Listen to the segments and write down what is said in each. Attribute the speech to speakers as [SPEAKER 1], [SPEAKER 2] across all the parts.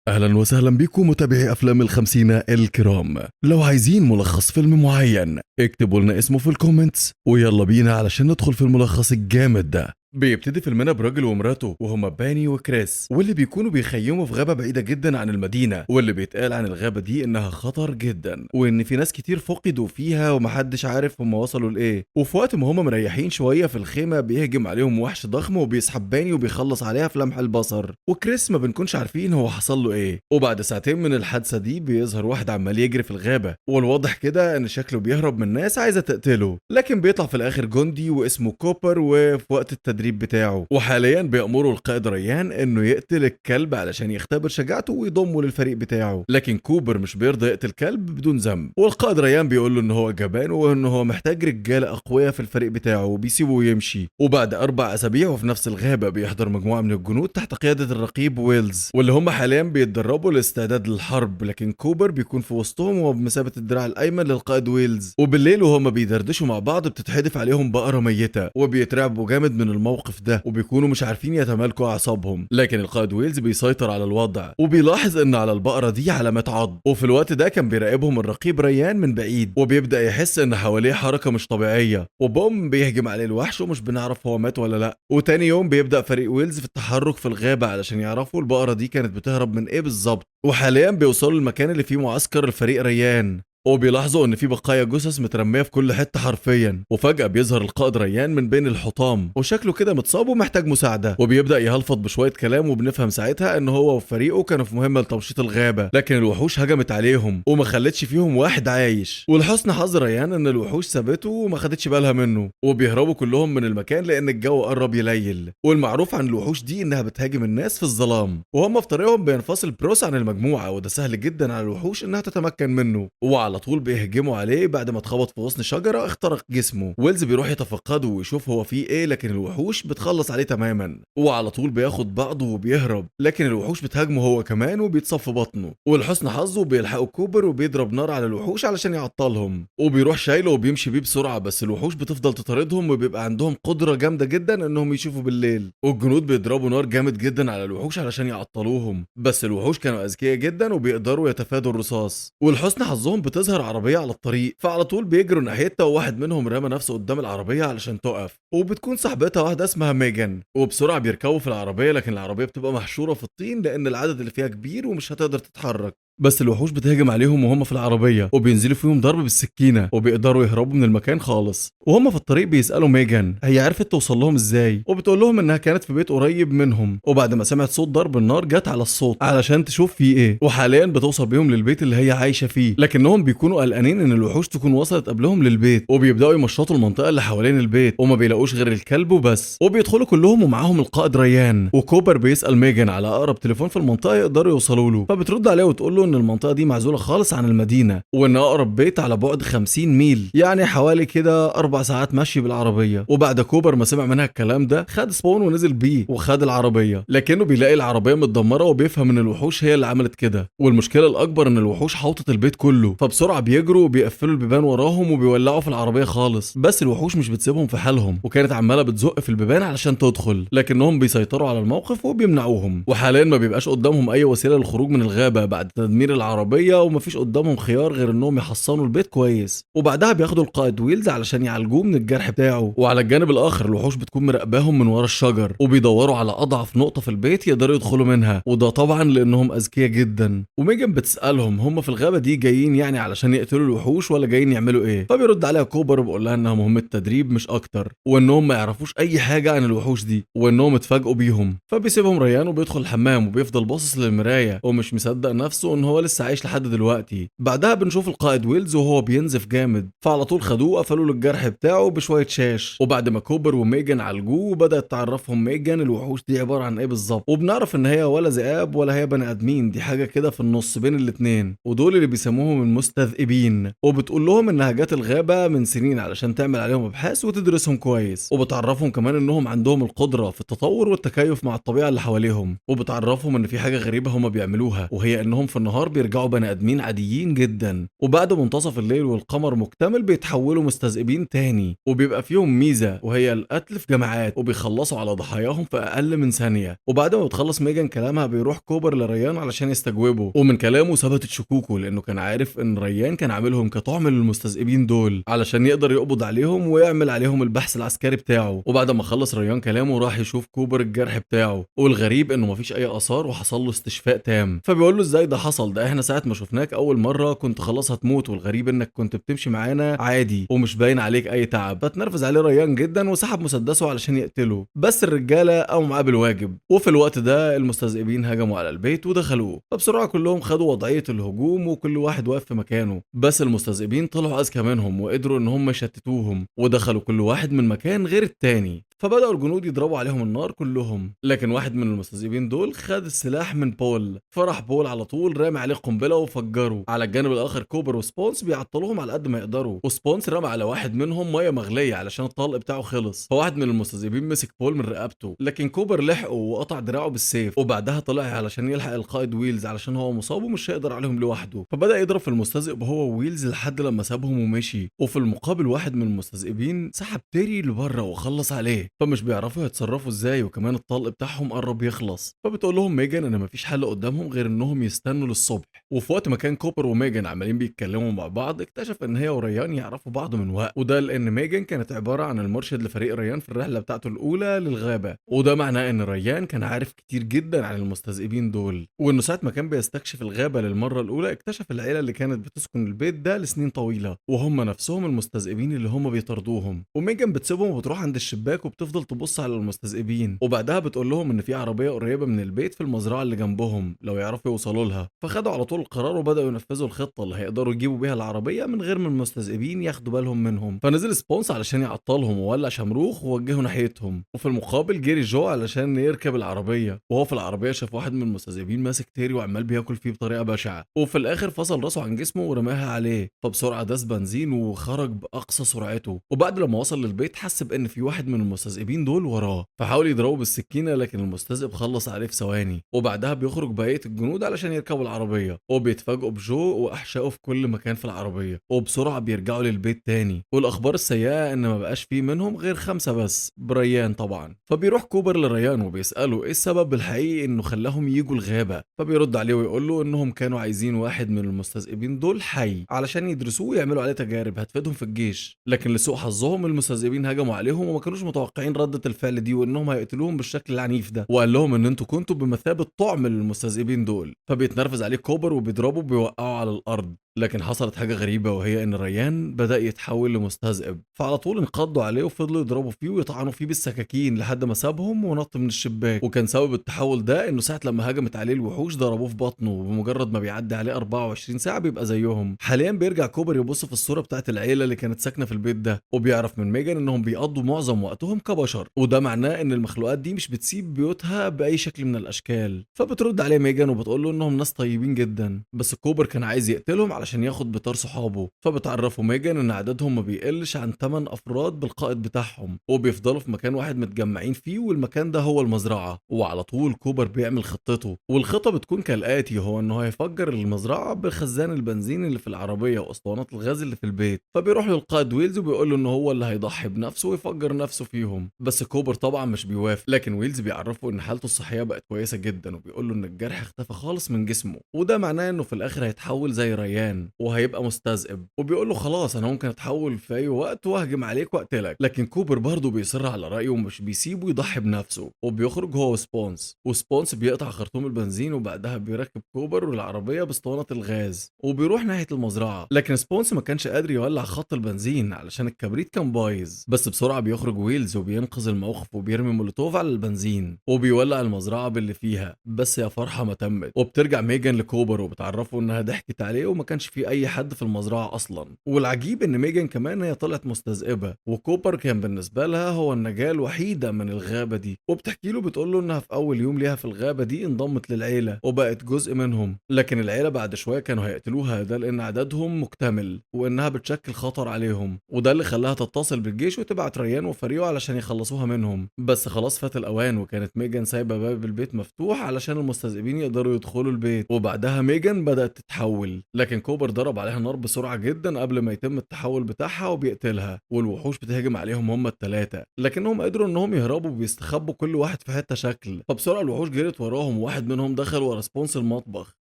[SPEAKER 1] اهلا وسهلا بكم متابعي افلام الخمسين الكرام. لو عايزين ملخص فيلم معين اكتبوا لنا اسمه في ال comments، ويلا بينا علشان ندخل في الملخص الجامد ده. بيبتدي فيلمنا براجل ومراته وهما باني وكريس، واللي بيكونوا بيخيموا في غابة بعيدة جدا عن المدينة، واللي بيتقال عن الغابة دي انها خطر جدا وان في ناس كتير فقدوا فيها ومحدش عارف هما وصلوا لايه. وفي وقت ما هما مريحين شوية في الخيمة بيهجم عليهم وحش ضخم وبيسحب باني وبيخلص عليها في لمح البصر، وكريس ما بنكونش عارفين هو حصل له ايه. وبعد ساعتين من الحادثة دي بيظهر واحد عمال يجري في الغابة، والواضح كده ان شكله بيهرب من ناس عايزة تقتله، لكن بيطلع في الاخر جندي واسمه كوبر وفي وقت التدريب بتاعه. وحاليا بيأمره القائد ريان انه يقتل الكلب علشان يختبر شجاعته ويضمه للفريق بتاعه، لكن كوبر مش بيرضى يقتل كلب بدون ذنب، والقائد ريان بيقول له ان هو جبان وان هو محتاج رجاله اقوياء في الفريق بتاعه، وبيسيبه يمشي. وبعد 4 اسابيع وفي نفس الغابة بيحضر مجموعة من الجنود تحت قيادة الرقيب ويلز، واللي هم حاليا بيتدربوا للاستعداد للحرب، لكن كوبر بيكون في وسطهم وهو بمثابة الدراع الايمن للقائد ويلز. وبالليل وهم بيدردشوا مع بعض بتتحدف عليهم بقرة ميته، وبيترعبوا جامد من الموقف ده وبيكونوا مش عارفين يتمالكوا اعصابهم، لكن القائد ويلز بيسيطر على الوضع وبيلاحظ ان على البقرة دي علامات عض. وفي الوقت ده كان بيراقبهم الرقيب ريان من بعيد، وبيبدا يحس ان حواليه حركة مش طبيعية، وبوم بيهجم عليه الوحش ومش بنعرف هو مات ولا لا. وتاني يوم بيبدا فريق ويلز في التحرك في الغابة علشان يعرفوا البقرة دي كانت بتهرب من ايه بالظبط. وحاليا بيوصلوا للمكان اللي فيه معسكر الفريق ريان، وبيلاحظوا ان في بقايا جثث مترميه في كل حتة حرفيا. وفجاة بيظهر القائد ريان من بين الحطام وشكله كده متصاب ومحتاج مساعدة، وبيبدا يهلفط بشوية كلام، وبنفهم ساعتها ان هو وفريقه كانوا في مهمة لتمشيط الغابة، لكن الوحوش هجمت عليهم وما خلتش فيهم واحد عايش. ولحسن حظ ريان ان الوحوش سابته وما خدتش بالها منه، وبيهربوا كلهم من المكان لان الجو قرب يليل. والمعروف عن الوحوش دي انها بتهاجم الناس في الظلام، وهم في طريقهم بينفصل بروس عن المجموعة، وده سهل جدا على الوحوش انها تتمكن منه، وعلى طول بيهجموا عليه. بعد ما اتخبط في غصن شجرة اخترق جسمه. ويلز بيروح يتفقده ويشوف هو فيه ايه، لكن الوحوش بتخلص عليه تماما، وعلى طول بياخد بعضه وبيهرب، لكن الوحوش بتهاجمه هو كمان وبيتصف في بطنه. ولحسن حظه بيلحقوا كوبر وبيضرب نار على الوحوش علشان يعطلهم، وبيروح شايله وبيمشي بيه بسرعة، بس الوحوش بتفضل تطاردهم وبيبقى عندهم قدره جامدة جدا انهم يشوفوا بالليل. والجنود بيضربوا نار جامد جدا على الوحوش علشان يعطلوهم، بس الوحوش كانوا اذكياء جدا وبيقدروا يتفادوا الرصاص. ولحسن حظهم بتظهر عربية على الطريق، فعلى طول بيجروا ناحيتها، وواحد منهم رمى نفسه قدام العربية علشان تقف، وبتكون صاحبتها واحدة اسمها ميجان. وبسرعة بيركبوا في العربية، لكن العربية بتبقى محشوره في الطين لان العدد اللي فيها كبير ومش هتقدر تتحرك. بس الوحوش بتهجم عليهم وهم في العربية، وبينزلوا فيهم ضرب بالسكينة، وبيقدروا يهربوا من المكان خالص. وهم في الطريق بيسالوا ميجان هي عرفت توصل لهم ازاي، وبتقول لهم انها كانت في بيت قريب منهم، وبعد ما سمعت صوت ضرب النار جت على الصوت علشان تشوف فيه ايه. وحاليا بتوصل بيهم للبيت اللي هي عايشه فيه، لكنهم بيكونوا قلقانين ان الوحوش تكون وصلت قبلهم للبيت، وبيبداوا يمشطوا المنطقة اللي حوالين البيت وما بيلاقوش غير الكلب وبس. وبيدخلوا كلهم ومعاهم القائد ريان. وكوبر بيسال ميجان على اقرب تليفون في المنطقة يقدروا يوصلوا له، فبترد عليه وتقول له ان المنطقة دي معزولة خالص عن المدينة، وان اقرب بيت على بعد 50 ميل، يعني حوالي كده 4 ساعات مشي بالعربية. وبعد كوبر ما سمع منها الكلام ده خد سبون ونزل بيه وخد العربية، لكنه بيلاقي العربية متدمره وبيفهم ان الوحوش هي اللي عملت كده. والمشكلة الاكبر ان الوحوش حوطت البيت كله، فبسرعه بيجروا وبيقفلوا البيبان وراهم وبيولعوا في العربية خالص. بس الوحوش مش بتسيبهم في حالهم، وكانت عماله بتزق في البيبان علشان تدخل، لكنهم بيسيطروا على الموقف وبيمنعوهم. وحاليا ما بيبقاش قدامهم اي وسيلة للخروج من الغابة بعد تدمير العربية، ومفيش قدامهم خيار غير انهم يحصنوا البيت كويس. وبعدها بياخدوا القائد ويلز علشان يعالجوه من الجرح بتاعه. وعلى الجانب الاخر الوحوش بتكون مراقباهم من ورا الشجر، وبيدوروا على اضعف نقطة في البيت يقدروا يدخلوا منها، وده طبعا لانهم اذكياء جدا. وميجان بتسالهم هم في الغابة دي جايين يعني علشان يقتلوا الوحوش ولا جايين يعملوا ايه؟ فبيرد عليها كوبر وبيقول لها انها مهمة تدريب مش اكتر، وانهم ما يعرفوش اي حاجة عن الوحوش دي، وانهم اتفاجئوا بيهم. فبيسيبهم ريان وبيدخل الحمام وبيفضل باصص للمرايه ومش مصدق نفسه ان هو لسه عايش لحد دلوقتي. بعدها بنشوف القائد ويلز وهو بينزف جامد، فعلى طول خدوه وقفلوا له الجرح بتاعه بشوية شاش. وبعد ما كوبر وميجان عالجوه وبدات تعرفهم ميجان الوحوش دي عبارة عن ايه بالظبط، وبنعرف ان هي ولا ذئاب ولا هي بني ادمين، دي حاجة كده في النص بين الاتنين، ودول اللي بيسموهم المستذئبين. وبتقول لهم انها جت الغابة من سنين علشان تعمل عليهم ابحاث وتدرسهم كويس، وبتعرفهم كمان انهم عندهم القدرة في التطور والتكيف مع الطبيعة اللي حواليهم، وبتعرفهم ان في حاجة غريبة هم بيعملوها، وهي انهم في النهار النهار بيرجعوا بني ادمين عاديين جدا، وبعد منتصف الليل والقمر مكتمل بيتحولوا مستذئبين تاني، وبيبقى فيهم ميزة وهي القتل في جماعات، وبيخلصوا على ضحاياهم في اقل من ثانية. وبعد ما بتخلص ميجان كلامها بيروح كوبر لريان علشان يستجوبه، ومن كلامه ثبتت شكوكه لانه كان عارف ان ريان كان عاملهم كطعم للمستذئبين دول علشان يقدر يقبض عليهم ويعمل عليهم البحث العسكري بتاعه. وبعد ما خلص ريان كلامه راح يشوف كوبر الجرح بتاعه، والغريب انه مفيش اي اثار وحصل له استشفاء تام. فبيقول له ازاي ده حصل؟ ده احنا ساعة ما شفناك اول مرة كنت خلاص هتموت، والغريب انك كنت بتمشي معانا عادي ومش باين عليك اي تعب. فتنرفز عليه ريان جدا وسحب مسدسه علشان يقتله، بس الرجالة قاموا معاه بالواجب. وفي الوقت ده المستذئبين هجموا على البيت ودخلوه، فبسرعه كلهم خدوا وضعية الهجوم وكل واحد واقف في مكانه، بس المستذئبين طلعوا اذكى منهم وقدروا ان هم يشتتوهم ودخلوا كل واحد من مكان غير التاني. فبدأوا الجنود يضربوا عليهم النار كلهم، لكن واحد من المستذئبين دول خد السلاح من بول، فراح بول على طول رامي عليه قنبلة وفجره. على الجانب الاخر كوبر وسبونس بيعطلوهم على قد ما يقدروا، وسبونس رمى على واحد منهم مية مغليه علشان الطلق بتاعه خلص، فواحد من المستذئبين مسك بول من رقبته، لكن كوبر لحقه وقطع دراعه بالسيف، وبعدها طلع علشان يلحق القائد ويلز علشان هو مصاب ومش هيقدر عليهم لوحده. فبدأ يضرب في المستذئب هو وويلز لحد لما سابهم ومشي. وفي المقابل واحد من المستذئبين سحب تيري لبره وخلص عليه، فمش بيعرفوا يتصرفوا ازاي، وكمان الطلق بتاعهم قرب يخلص. فبتقول لهم ميجان ان مفيش حل قدامهم غير انهم يستنوا للصبح. وفي وقت ما كان كوبر وميجان عمالين بيتكلموا مع بعض اكتشف ان هي وريان يعرفوا بعض من وقت، وده لان ميجان كانت عبارة عن المرشد لفريق ريان في الرحلة بتاعته الاولى للغابه، وده معناه ان ريان كان عارف كتير جدا عن المستذئبين دول، وانه ساعة ما كان بيستكشف الغابة للمرة الاولى اكتشف العيلة اللي كانت بتسكن البيت ده لسنين طويلة، وهم نفسهم المستذئبين اللي هم بيطاردوهم. وميجان بتسيبهم وبتروح عند الشباك وبتفضل تبص على المستذئبين، وبعدها بتقول لهم ان في عربية قريبه من البيت في المزرعة اللي جنبهم لو يعرفوا يوصلوا لها. فخدوا على طول القرار وبداوا ينفذوا الخطة اللي هيقدروا يجيبوا بيها العربية من غير ما المستذئبين ياخدوا بالهم منهم. فنزل سبونس علشان يعطلهم وولع شمروخ ووجهه ناحيتهم، وفي المقابل جري جو علشان يركب العربية، وهو في العربية شاف واحد من المستذئبين ماسك تيري وعمال بياكل فيه بطريقة بشعة، وفي الاخر فصل راسه عن جسمه ورماها عليه. فبسرعه داس بنزين وخرج باقصى سرعته، وبعد لما وصل للبيت حس بان في واحد من المستذئبين دول وراه، فحاول يضربه بالسكينة لكن المستذئب خلص عليه في ثواني. وبعدها بيخرج بقية الجنود علشان يركبوا العربية، وبيتفاجئوا بجو واحشائه في كل مكان في العربية، وبسرعة بيرجعوا للبيت تاني. والاخبار السيئة ان ما بقاش فيه منهم غير 5 بس، بريان طبعا. فبيروح كوبر لريان وبيساله ايه السبب الحقيقي انه خلاهم يجوا الغابة، فبيرد عليه ويقول له انهم كانوا عايزين واحد من المستذئبين دول حي علشان يدرسوه ويعملوا عليه تجارب هتفيدهم في الجيش، لكن لسوء حظهم المستذئبين هجموا عليهم وما كانوش متوقعين ردة الفعل دي وانهم هيقتلوهم بالشكل العنيف ده، وقال لهم ان انتوا كنتوا بمثابة طعم للمستذئبين دول. فبيتنرفز عليه كوبر وبيضربه وبيوقعه على الارض، لكن حصلت حاجة غريبة وهي إن ريان بدأ يتحول لمستذئب، فعلى طول انقضوا عليه وفضلوا يضربوا فيه ويطعنوا فيه بالسكاكين لحد ما سابهم ونط من الشباك. وكان سبب التحول ده إنه ساعة لما هجمت عليه الوحوش ضربوه في بطنه، وبمجرد ما بيعدي عليه 24 ساعة بيبقى زيهم. حاليا بيرجع كوبر يبص في الصورة بتاعت العيلة اللي كانت ساكنة في البيت ده، وبيعرف من ميجان إنهم بيقضوا معظم وقتهم كبشر، وده معناه إن المخلوقات دي مش بتسيب بيوتها بأي شكل من الأشكال. فبترد عليه ميجان وبتقول له إنهم ناس طيبين جدا، بس كوبر كان عايز يقتلهم عشان ياخد بطار صحابه. فبتعرفوا ميجان ان عددهم ما بيقلش عن 8 افراد بالقائد بتاعهم، وبيفضلوا في مكان واحد متجمعين فيه، والمكان ده هو المزرعة. وعلى طول كوبر بيعمل خطته، والخطه بتكون كالاتي: هو انه هيفجر المزرعة بخزان البنزين اللي في العربية واسطوانات الغاز اللي في البيت. فبيروح للقائد ويلز وبيقول له ان هو اللي هيضحي بنفسه ويفجر نفسه فيهم، بس كوبر طبعا مش بيوافق. لكن ويلز بيعرفه ان حالته الصحية بقت كويسة جدا، وبيقول له ان الجرح اختفى خالص من جسمه، وده معناه انه في الاخر هيتحول زي ريان وهيبقى مستذئب، وبيقول له خلاص انا ممكن اتحول في اي وقت واهجم عليك واقتلك. لكن كوبر برضه بيصر على رايه ومش بيسيبه يضحي بنفسه، وبيخرج هو وسبونس، وسبونس بيقطع خرطوم البنزين، وبعدها بيركب كوبر والعربية باسطوانه الغاز وبيروح ناحية المزرعة. لكن سبونس ما كانش قادر يولع خط البنزين علشان الكبريت كان بايظ، بس بسرعة بيخرج ويلز وبينقذ الموقف وبيرمي مولوتوف على البنزين وبيولع المزرعة باللي فيها، بس يا فرحه ما تمت. وبترجع ميجان لكوبر وبتعرفه انها ضحكت عليه وما كانش كانش في اي حد في المزرعة اصلا. والعجيب ان ميجان كمان هي طلعت مستذئبه، وكوبر كان بالنسبة لها هو النجاة الوحيدة من الغابة دي. وبتحكي له بتقول له انها في اول يوم ليها في الغابة دي انضمت للعيلة وبقت جزء منهم، لكن العيلة بعد شوية كانوا هيقتلوها، ده لان عددهم مكتمل وانها بتشكل خطر عليهم، وده اللي خلاها تتصل بالجيش وتبعت ريان وفريقه علشان يخلصوها منهم. بس خلاص فات الاوان، وكانت ميجان سايبه باب البيت مفتوح علشان المستذئبين يقدروا يدخلوا البيت. وبعدها ميجان بدأت تتحول، لكن كوبر ضرب عليها نار بسرعة جدا قبل ما يتم التحول بتاعها وبيقتلها، والوحوش بتهجم عليهم هم الثلاثة، لكنهم قدروا انهم يهربوا وبيستخبوا كل واحد في حتة شكل. فبسرعه الوحوش جرت وراهم، وواحد منهم دخل ورا سبونس المطبخ،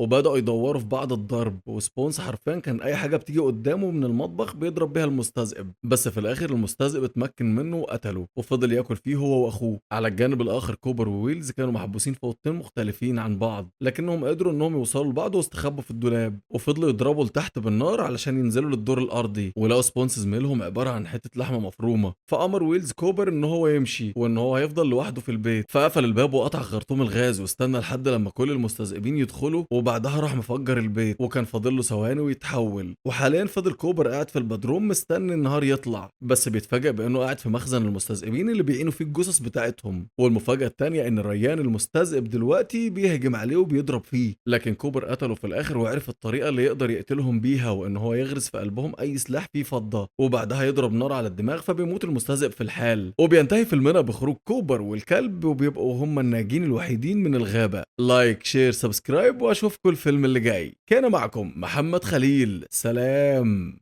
[SPEAKER 1] وبدأوا يدوروا في بعض الضرب، وسبونس حرفيا كان اي حاجة بتيجي قدامه من المطبخ بيضرب بيها المستذئب، بس في الاخر المستذئب اتمكن منه وقتله وفضل ياكل فيه هو واخوه. على الجانب الاخر كوبر وويلز كانوا محبوسين في اوضتين مختلفين عن بعض، لكنهم قدروا انهم يوصلوا لبعض واستخبوا في الدولاب، وفضلوا يضربوا لتحت بالنار علشان ينزلوا للدور الارضي، ولقوا سبونس زميلهم عبارة عن حتة لحمه مفرومه. فامر ويلز كوبر ان هو يمشي وان هو هيفضل لوحده في البيت، فقفل الباب وقطع خرطوم الغاز واستنى لحد لما كل المستذئبين يدخلوا، وبعدها راح مفجر البيت، وكان فاضل له ثواني ويتحول. وحاليا فضل كوبر قاعد في البدروم مستني النهار يطلع، بس بيتفاجئ بانه قاعد في مخزن المستذئبين اللي بيعينوا فيه الجثث بتاعتهم. والمفاجأة التانية ان ريان المستذئب دلوقتي بيهجم عليه وبيضرب فيه، لكن كوبر قتله في الاخر وعرف الطريقة اللي يقدر يقتلهم بيها، وان هو يغرس في قلبهم اي سلاح فيه فضة، وبعدها يضرب نار على الدماغ فبيموت المستذئب في الحال. وبينتهي فيلمنا بخروج كوبر والكلب، وبيبقوا هم الناجين الوحيدين من الغابة. like share subscribe، واشوفكم الفيلم اللي جاي. كان معكم محمد خليل، سلام.